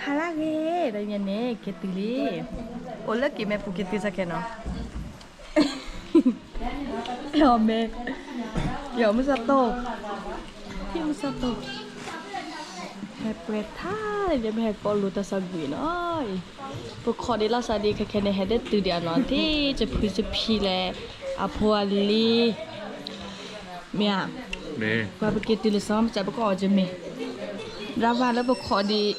ဟါလၢအဂ့ၤ, တနံၤအံၤန့ၣ် က့ၤတုၤလံ, အိၣ်လၢက့ၤမဲာ်ပူၤ က့ၤတုၤစ့ၢ်ကီးနီၤ, အီၣ်မ့ၤ, ယမုၢ်စၢ်တိၢ်, ဟံၣ်မုၢ်စၢ်တိၢ်, ဟဲပှဲၤထါလၢယမ့ၢ်ဟဲကိးလိာ်တၢ်သးကွံာ်နီၤအံၤ, ပခိးဒံးလီၤစးဒံး ခဲခဲန့ၣ် ဟဲဒၣ်တုၤဒံးအနီၤ ထံၣ်တဖုတဖံလဲၣ်, အဖိအလံၤ မ့ၢ်ဧါ, ပှၤပက့ၤတုၤလၢစီၤ ပစံးပကအီၣ်က့ၤမ့ၤ, ဒၣ်ဝဲလၢပခိးဒံး,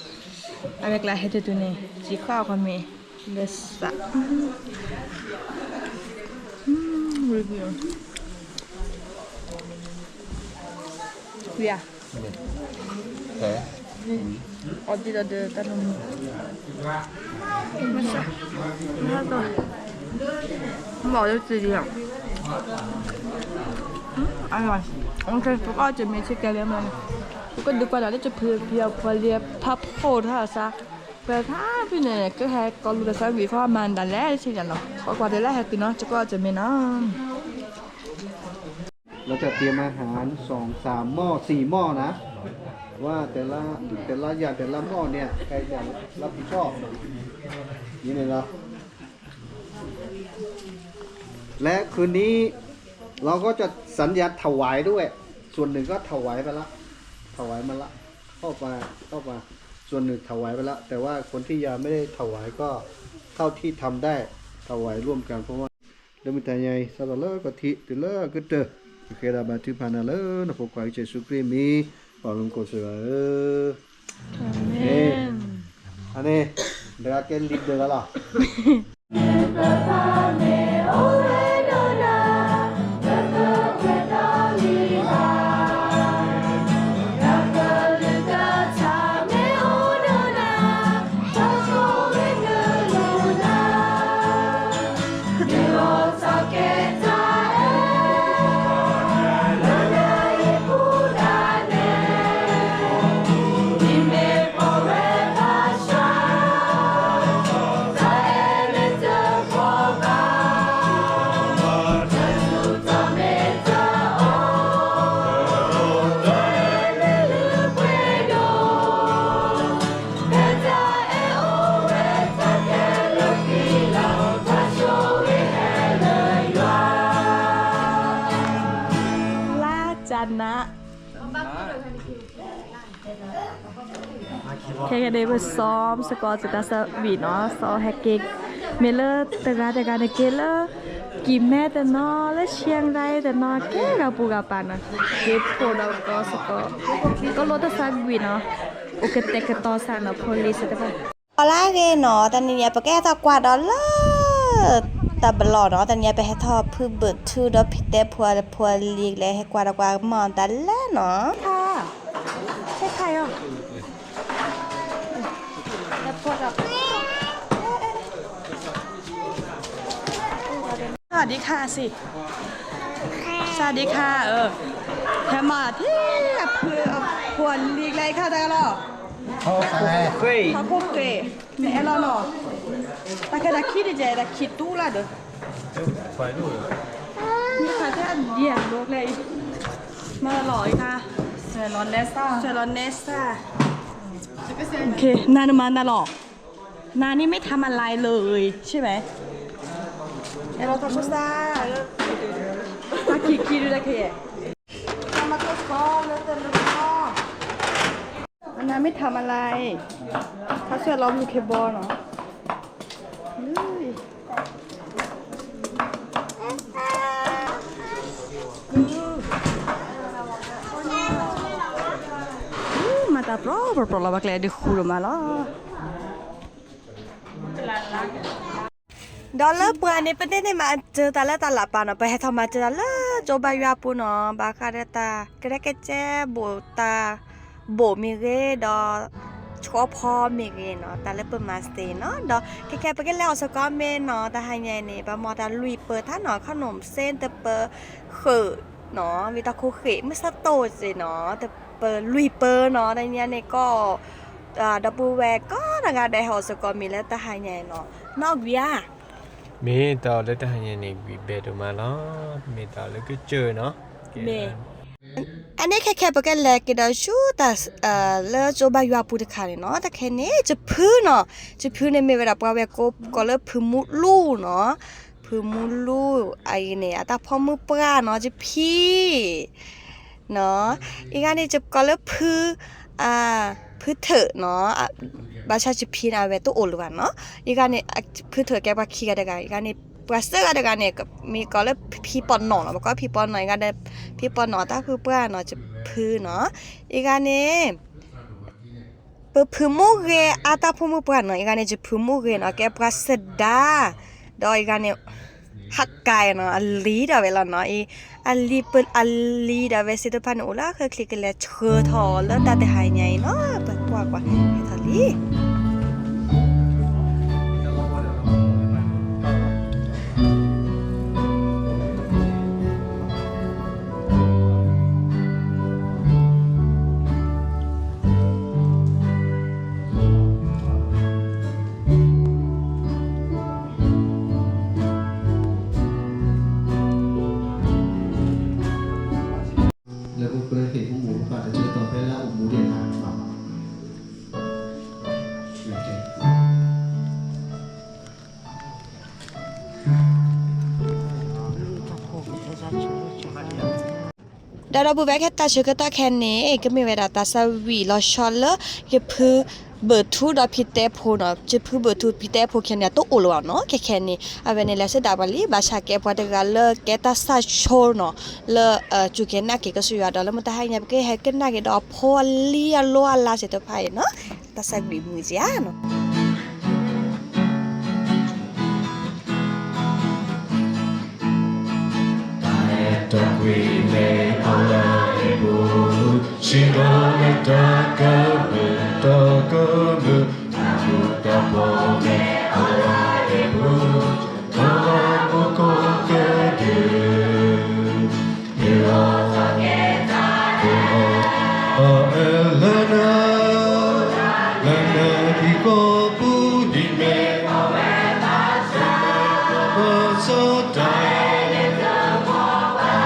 အဝဲကျါဟဲတုၤတုၤန့ၣ် စံးခီအီၣ်က့ၤမ့ၤ, လၢစး, ဝံၤဧါ, အီၣ်ဒံးဒီးဒီးတၢ်နမူ, မ့ၢ်စး, မ့ၢ်အီၣ်လၢစံးဒံးဧါ, အကဲပကအီၣ်က့ၤမ့ၤဆ့ကဲလၢမ့ၢ်, ပကဒုးကွၢ်ဒီးလၢတဖုဖံအဖိလံၤ ဖးဖှိၣ်ထီၣ်အသး, ပှဲၤထါဖဲန့ၣ် ကဟဲကိးလိာ်တၢ်သးကွံာ် ခီမၤဒၣ်လဲၣ်ဆ့ၣ်နီၤ, ခီကွၢ်တဲလၢဟဲတုၤနီၤ ကကအီၣ်က့ၤမ့ၤနီၤ เราจะเตรียมอาหาร สองสามหม้อสี่หม้อนะ ว่าแต่ละแต่ละอย่างแต่ละหม้อเนี่ยใครจะรับผิดชอบ นี่เลยเนาะ และคืนนี้เราก็จะสัญญาถวายด้วย ส่วนหนึ่งก็ถวายไปละ ถวายมาละ เข้าไปเข้ามา ส่วนหนึ่งถวายไปละ แต่ว่าคนที่ยังไม่ได้ถวายก็เท่าที่ทำได้ถวายร่วมกัน เพราะว่า လၢမုၢ်တနံၤအံၤ စးထီၣ်လၢကထံၣ်တုၤလၢကတၢၢ် ကဃဲဒၣ်ဘါထုကဖၣ်နၤလၢ နဖိခွါကစၢ်ယ့ၣ်ၡူးခရံာ်အမံၤ, ပှၤလၢမူခိၣ်စ့ၢ်ကီးဧၢ, အၤမ့ၣ်, အန့ၣ်, တဂၤကဲလံာ်ဒၢးဂၤလီၤ. လါကနး ခဲကနံၣ် ပစီစ့ၢ်ကီးတၢ်သးဝံၣ်နီၤ, စီဟဲက့ၤ, မ့ၢ်လၢတဂၤတဂၤန့ၣ်က့ၤလၢ ကံၢ်မဲတနီၤ လၢရှဲၣ်ရါတနီၤ ကဲဂၤပူၤဂၤပၤနီၤ, က့ၤဖိးဒီးကီၢ်စ့ၢ်ကီး, ကီၢ်လိာ်တၢ်သးဝံၣ်နီၤ, အိၣ်ကတဲာ်ကတီၤစ့ၢ်နီၤ ဖိလံၤသ့ၣ်တဖၣ် အီၤလၢအဂ့ၤနီၤ, တနံၤအံၤ ပကဟဲထီၣ်ကွၢ်ဒီးလၢ တၢ်ဘလီၢ်နီၤ, တနံၤအံၤ ပဟဲထီၣ်ဖုဘုးထူဒီးဖံတဲဖိအဖိအလံၤကျဲ ဟဲကွၢ်ဒီးကွၢ်မီၢ်တၢ်လဲၣ်နီၤ, ဆဲးခါအီၤ, စဝၤဒံခါစ့ၢ်, စဝၤဒံခါ, ဟဲမၤထံၣ်အဖုအဖိအလံၤကျဲခါတၢ်လီၤ ဟီၣ်ခိၣ်ဃ့ၢ်, မ့ၢ်အဲၣ်လီၤနီၤ, တၢ်ခဲတၢ်ခံတကဲ တၢ်ခံတူၢ်လၢဒီး, မ့ၢ်ခါထဲအဒံးအလိၤကျဲအံၤ, မၤလီၤအံၤခါ, ဆွဲလီၤနဲစၢ်, နၤနမၤနၤလီၤ, နၤန့ၣ်မ့ၢ်ထါမၤလၢ်လၢ ใช่ไหม, အဲၣ်လီၤထီၣ်ခိၣ်စၢ်, တၢ်ခံခံဒုတၢ်ခဲ အနၤမ့ၢ်ထါမၤလၢ်, ခါဆှဲလီၤဘျုးခ့ဘီနီၤ, မၤတၢ်ပြီပြီပြီလီၤ ဘၣ်ကျဲဒုးဃူဒိၣ်မးလီၤ. ဒီးလၢပှၤန့ၣ် ပန့ၢ်န့ၢ်မၤစၢၤတၢ်လၢတၢ်လၢ်ပာ်နီၤ, ပဟဲထီၣ်မၤစၢၤတၢ်လၢကၠိဘါယွၤပူၤနီၤ, ဘၣ်ဃးဒီးတၢ်ကရဲကဲကဲ ဘူးတၢ်ဘူးမ့ၢ်ဂ့ၤ, ဒီးဆီဖီမ့ၢ်ဂ့ၤနီၤ, တၢ်လၢပမၤစၢၤနီၤ, ဒီးခဲကဲပကလဲၤအီၣ်စ့ၢ်ကီးမ့ၤနီၤ, တဟါညါအံၤန့ၣ် ပမၤတၢ်လွံၢ်ပၢၢ်ထါနီၤ, ခီနီၣ်စ့တပၢၢ်ဃုာ်နီၤ, ဝံၤတၢ်ခိၣ်ဃ့ၢ်မုၢ်ဆါတိၢ်စ့ၢ်နီၤ, တပၢၢ်လွံၢ်ပၢၢ်နီၤ, တနံၤအံၤန့ၣ်ကီး ဒီပုၢ်ဝဲၢ်ကိးဂၤဒဲးဟဲအီၣ်စ့ၢ်ကီးမ့ၤလၢတဟါညါအံၤနီၤ, နီၣ်ကွံာ်ဧါ, မ့ၢ်တၢ်အီၣ်လၢတဟါညါန့ၣ် ကွံာ်ဘဲဒိၣ်မးလီၤ, မ့ၢ်တၢ်အီၣ်လၢကစၢၢ်နီၤ, မ့ၢ်, အန့ၣ်ခဲခဲပကလဲၤက့ၤဒီးဆူတၢ် လၢကၠိဘါယွၤပူၤတခါန့ၣ်နီၤ, တၢ်ခဲန့ၣ် ယဖုနီၤ, ယဖုန့ၣ်မ့ၢ်ဝဲဒၣ်ပှၤဝဲၢ်ကိး ကိးလၢဖုမူလူနီၤ, ဖုမူလူ အအံၤန့ၣ် အတၢ်ဖိမုၣ်ပှၢ်နီၤ, ယဖံ နီၤ, အံၤဂၤန့ၣ် ယကိးလၢဖု ဖုထၢၣ်နီၤ, ဘၣ်ဆၣ်ယဖံန့ၣ် အဝဲတအိၣ်လၢၤဘၣ်နီၤ, အံၤဂၤန့ၣ် ဖုထၢၣ်ကဲပှၤခံဂၤတဂၤ, အံၤဂၤန့ၣ် ပှၤသၢဂၤတဂၤန့ၣ် မ့ၢ်ကိးလၢဖံပီၢ်နီၣ်နီၤ, ပကိးဖံပီၢ်နီၣ်, အံၤဂၤဒီး ဖံပီၢ်နီၣ်တၢ်ဖုပှၢ်နီၤ, ယဖုနီၤ, အံၤဂၤန့ၣ် ပဖုမူဂ့ၤအတၢ်ဖိမုၣ်ပှၢ်နီၤ, အံၤဂၤန့ၣ် ယဖုမူဂ့ၤနီၤ, ကဲပှၤသဒါ, ဒီးအံၤဂၤန့ၣ် ဟးကါနီၤ, အလံၤဒၣ်ဝဲလီၤနီၤ, အံၤ အလံၤပ အလံၤဒၣ်ဝဲသ့ၣ်တဖၣ်န့ၣ် အိၣ်လၢအဃၢၤချ့ကလဲၤဆှၢထီၣ်အီၤလၢတၢ်တဟါညါအံၤနီၤ, ပကွၢ်ကွၢ် ဟဲထီၣ်လံ. ဒီးဒီပုၢ်ဝဲၢ်ခဲ တၢ်ဆၢကတီၢ်ခဲန့ၣ် ကမ့ၢ်ဝဲဒၣ်တၢ်သးဝံၣ်လီၤဆီလၢ ယဖုဘၢၣ်ထူဒီးဖံတဲဖိနီၤ, ယဖုဘၢၣ်ထူဖံတဲဖိခဲန့ၣ် တအိၣ်လၢၤဘၣ်နီၤ, ခဲခဲန့ၣ် အဝဲန့ၣ်လဲၤဆၢဒၣ်ပှၤလံ, ဘၣ်ဆၣ်ကဲပှၤတဂၤလၢကဲတၢ်သးဆိနီၤ, လၢ စူၢ်က့ၤနာ်က့ၤကစၢ်ယွၤဒီး လၢမုၢ်တဟါညါ ပကဟဲကနၣ်က့ၤဒီးအဖိအလံၤအလိအလါသ့ၣ်တဖၣ်အံၤနီၤ, တၢ်သးဝံၣ်မုာ်ဧါနီၤ. တၢ်အဲၣ်တၢ်ကွံမ့ၢ်အိၣ်လၢဟံၣ်ပူၤ, စံးထီၣ်လၢတၢ်ကမုာ်, တၢ်ကမုာ်, တၢ်မူတၢ်ဘှီးမ့ၢ်အိၣ်လၢဟံၣ်ပူၤ, တၢ်မူခိၣ်ကဒု, ဒုးအီၣ် ဒုးအီၣ် တၢ်အဲၣ်လၢနၤ, လၢနဟံၣ်ဃီပူၤဒ်မ့ၢ် ပှၤဘၣ်စီတၢ်အဲၣ်, တၢ်အဲၣ်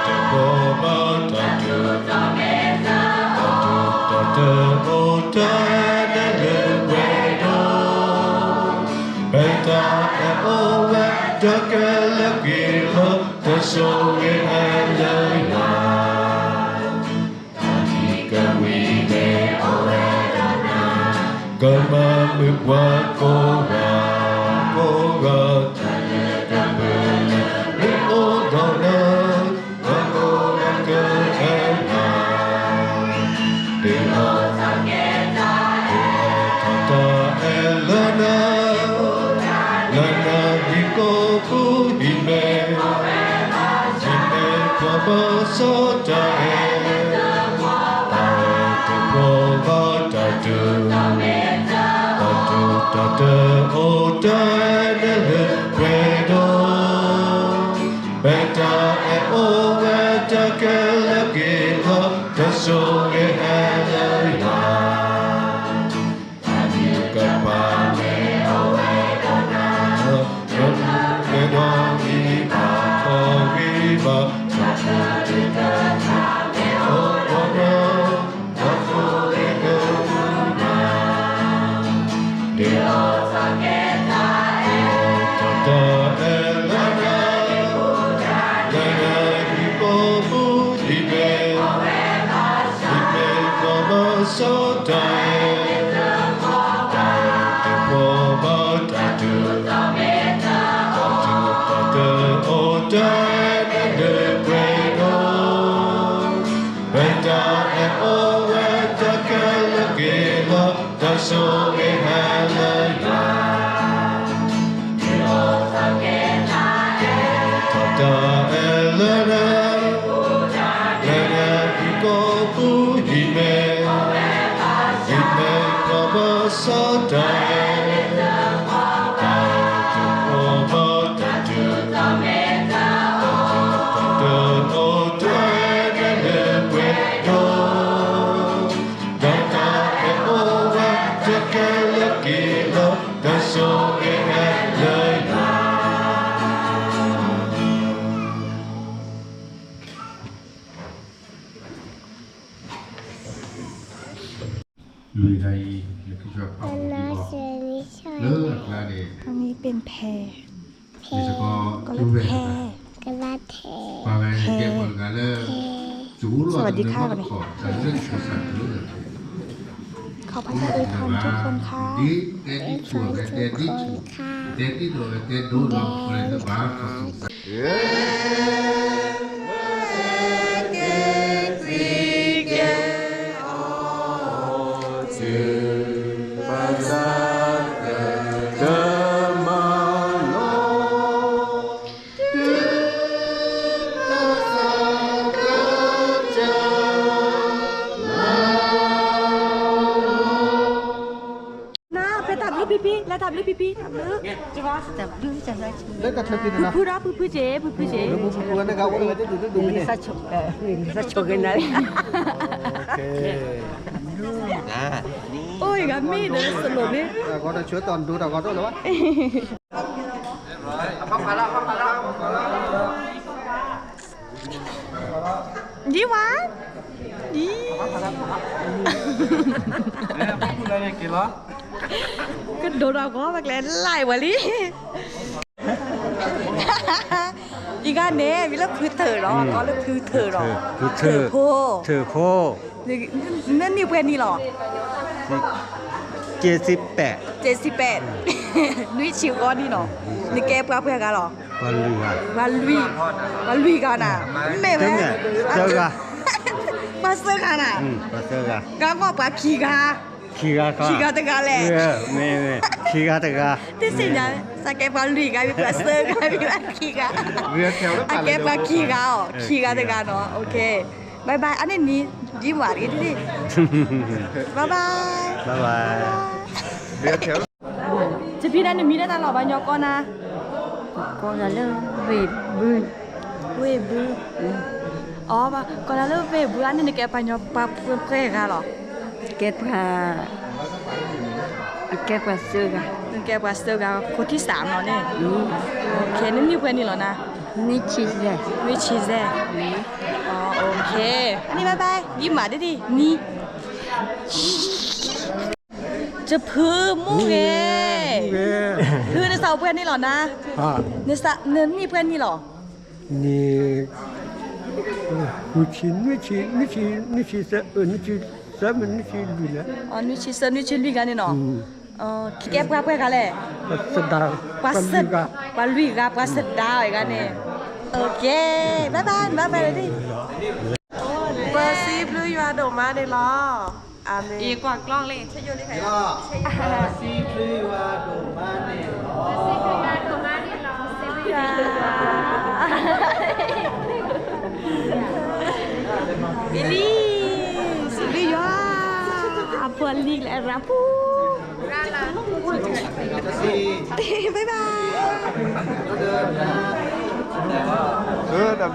တဘီဘၣ် တၢ်ဒုး, တၢ်ဒုးတၢ်တၢ်အိၣ်တၢ်နၢ်လၢပှဲၤဒီး, ဖဲတၢ်အဲၣ်အိၣ်ဝဲ တၢ်ခဲလၢာ်က့ၤလီၤ တၢ်ဆိၣ်ဂ့ၤဟဲလၢယွၤ တၢ်နံၤကဝံၤမ့ၢ်အိၣ်ဝဲဒီးနၤ, ကမၤမုာ်ပှၤကိးဂၤ, ကိးဂၤ, တၢ်လၢတၢ်ပှဲၤလၢမ့ၢ်အိၣ်ဒီးနၤ, ပှၤကိးဂၤကအဲၣ်နၤ, ဒုးအီၣ် ဒုးအီၣ်ထီၣ်တၢ်အဲၣ်လၢနၤ, လၢနဟံၣ်ဃီပူၤဒ်မ့ၢ်, ဒ်မ့ၢ်ပှၤဘၣ်စီတၢ်အဲၣ်, တၢ်အဲၣ်တဘီဘၣ် တၢ်ဒုး, တၢ်ဒုးတၢ်တၢ်အိၣ်တၢ်နၢ်လၢပှဲၤဒီး, ဖဲတၢ်အဲၣ်အိၣ်ဝဲ တၢ်ခဲလၢာ်က့ၤလီၤ တၢ်ဆိၣ်ဂ့ၤဟဲလၢယွၤ တၢ်ဒုးကပၤမ့ၢ်အိၣ်ဝဲဒီးနၤ, တၢ်ဒုးကဲဒီးဂံၢ်ဘါ ဒီးဂံၢ်ဘါ, တၢ်ဒုးတၢ်တၢ်မ့ၢ်အိၣ်ဒီးနၤ, တၢ်ဆိၣ်ဂ့ၤကဒုးနၤ, ဒုးအီၣ် ဒုးအီၣ်ထီၣ်တၢ်အဲၣ်လၢနၤ, လၢနဟံၣ်ဃီပူၤဒ်မ့ၢ်, ဒ်မ့ၢ်ပှၤဘၣ်စီတၢ်အဲၣ်, တၢ်အဲၣ်တဘီဘၣ် တၢ်ဒုး, တၢ်ဒုးတၢ်တၢ်အိၣ်တၢ်နၢ်လၢပှဲၤဒီး, ဖဲတၢ်အဲၣ်အိၣ်ဝဲ တၢ်ခဲလၢာ်က့ၤလီၤ တၢ်ဆိၣ်ဂ့ၤဟဲလၢယွၤ ဒုးအီၣ်ထီၣ်တၢ်အဲၣ်လၢနၤ, လၢနဟံၣ်ဃီပူၤဒ်မ့ၢ်, ဒ်မ့ၢ်ပှၤဘၣ်စီတၢ်အဲၣ်, တၢ်အဲၣ်တဘီဘၣ် တၢ်ဒုး, တၢ်ဒုးတၢ်တၢ်အိၣ်တၢ်နၢ်လၢပှဲၤဒီး, ဖဲတၢ်အဲၣ်အိၣ်ဝဲ တၢ်ခဲလၢာ်က့ၤလီၤ တၢ်ဆိၣ်ဂ့ၤဟဲလၢယွၤ. อันนี้เป็นแพ ก็เรียกแพ แพ สวัสดีค่ะวันนี้ ขอพระเจ้าอวยพรทุกคนค่ะ อวยพรทุกคนค่ะ နၤ ဖဲတၢ်ဘျုးဖံဖံ လၢတၢ်ဘျုးဖံဖံ တၢ်ဘျုး တၢ်ဘျုး လၢတၢ်ချၢဖံဖံ ဖုဖုဒီး ဖုဖုက့ၤ ဖုဖုက့ၤ ဖုဖု နကအိၣ်လၢဝဲတဒူၣ်တဒူၣ်န့ၣ် နသးဆိၣ်ဂ့ၤနၤ အိၣ်ယဂၤမ့ၢ်ဒီးစလိးမ့ၢ် တၢ်ဂီၤတဆၢတီၢ်ဒိတၢ်ဂီၤဒိၣ်လၢၤဘၣ် ဒ်ဝါ ဒ် ကဒိၣ်ဒီးဂီၤမးကျဲလၢ်ဝဲလံ အံၤဂၤန့ၣ် မ့ၢ်လၢဖုထၢၣ်ဒီး ကီလၢဖုထၢၣ်ဒီး ထၢၣ်ဖိ ထၢၣ်ဖိ နနံၣ်ပှဲၤနံၣ်လီၤ ကဲးစံးပဲး ကဲးစံးပဲး နွံဆံဃီနံၣ်နီၤ နကဲပှၤပှဲၤဂၤလီၤ ပှၤလွံၢ်ဂၤ ပှၤလွံၢ် ပှၤလွံၢ်ဂၤနၤ မ့ၢ်ဝဲ ပှၤသၢဂၤနၤ ပှၤသၢဂၤ ဂၤဂီၢ်ပှၤခံဂၤ ခံဂၤ ခံဂၤတဂၤလဲၣ် မ့ၢ် မ့ၢ် ခံဂၤတဂၤ တစံးညါ စးကဲပှၤလွံၢ်ဂၤ မ့ၢ်ပှၤသၢဂၤ မ့ၢ်ပှၤခံဂၤ အကဲပှၤခံဂၤအီၤ ခံဂၤတဂၤနီၤ OK bye bye အန့ၣ်နံၤ ဒ်မးတဂ့ၤ bye bye bye bye တဖံနၤနမံၤလၢတၢ်လီၤဘၣ်ညီကီနၤ ကီနၤလၢဝ့ၢ်ဘု ဝ့ၢ်ဘု အ ကီနၤလၢဝ့ၢ်ဘု အန့ၣ်နကဲပှၤညီပှၤပှဲၤဂၤလီၤ ကဲပှၤ အကဲပှၤသၢဂၤ နကဲပှၤသၢဂၤ ခိၣ်ထံစးမနီၤန့ၣ် နနံၣ်ပှဲၤနံၣ်လီၤနၤ နွံဆံစဲး နွံဆံစဲး OK အန့ၣ် bye bye ဒ်မးဒ်ဒ်နံၤ တဖုမူဂဲၤ ဖုနစးအိၣ်ပှဲၤနံၣ်လီၤနၤ နနံၣ်ပှဲၤနံၣ်လီၤ နံၣ် နွံဆံ နွံဆံ နွံဆံ နွံဆံသၢ နွံဆံသၢ နွံဆံလွံၢ်လၢ နွံဆံသၢ နွံဆံလွံၢ်ဂၤန့ၣ်နီၤ ကဲပှၤပှဲၤဂၤလဲၣ် ပှၤသၢ ပှၤလွံၢ်ဂၤ ပှၤသဒါအီၤဂၤန့ၣ် OK bye bye bye bye ပစံးဘျုးယွၤဒိၣ်မးန့ၣ်လီၤ အၤမ့ၣ် ကွၢ်ကျီၢ်လံ စံးဘျုးယွၤဒိၣ်မးန့ၣ်လီၤ ဘံလံ စံးဘျုးယွၤ အဖိအလံၤလၢအရၤပူၤ bye bye တၢ်ဘျုး တၢ်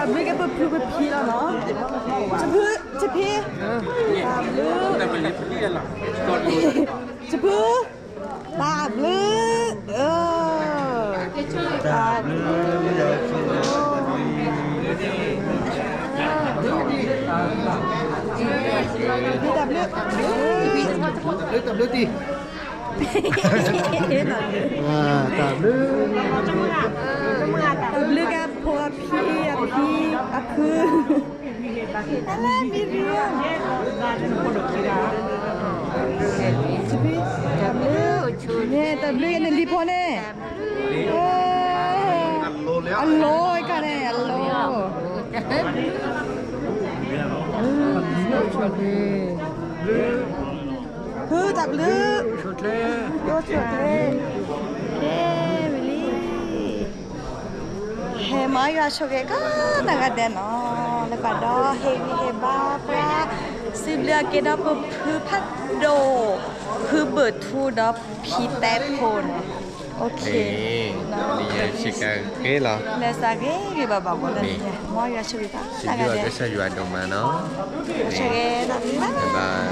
ဘျုးကဲပဖုပဖံလီၤနီၤ တဖု တဖံ တၢ်ဘျုး တဖု တၢ်ဘျုး တၢ်ဘျုး တၢ်ဘျုး တၢ်ဘျုး တၢ်ဘျုးတံၢ် တၢ်ဘျုး တၢ်ဘျုးကဖိအဖံအဖံအဖု အလၢမံၤရံ တၢ်ဘျုး တၢ်ဘျုးယဲန့ၣ်လံဖိန့ၣ် အလီၤကါန့ၣ် အလီၤ ဖုတၢ်ဘျုး ယိၣ်ဆိၣ်ကျဲ ကဲဝံၤလံ ဟဲမၤယွၤဆိၣ်ဂ့ၤကနၣ်ဂၤဒဲးနီၤ လၢပှၤဒီးဟ့ၣ်ဂံၢ်ဟ့ၣ်ဘါပှၤ စံးဘျုးအက့ၤဒီးပဖုဖးဒိၣ် ဖုဘုၣ်ထူဒီးဖံတဲဖိနီၤ OK လၢစးဂ့ၤဂ့ၤဘၣ်ဘၣ်ဘၣ်လၢ မၤယွၤဆိၣ်ဂ့ၤကနၣ်ဂၤဒဲး ဆိၣ်ဂ့ၤတၢ်ဘျုးဘၣ် bye bye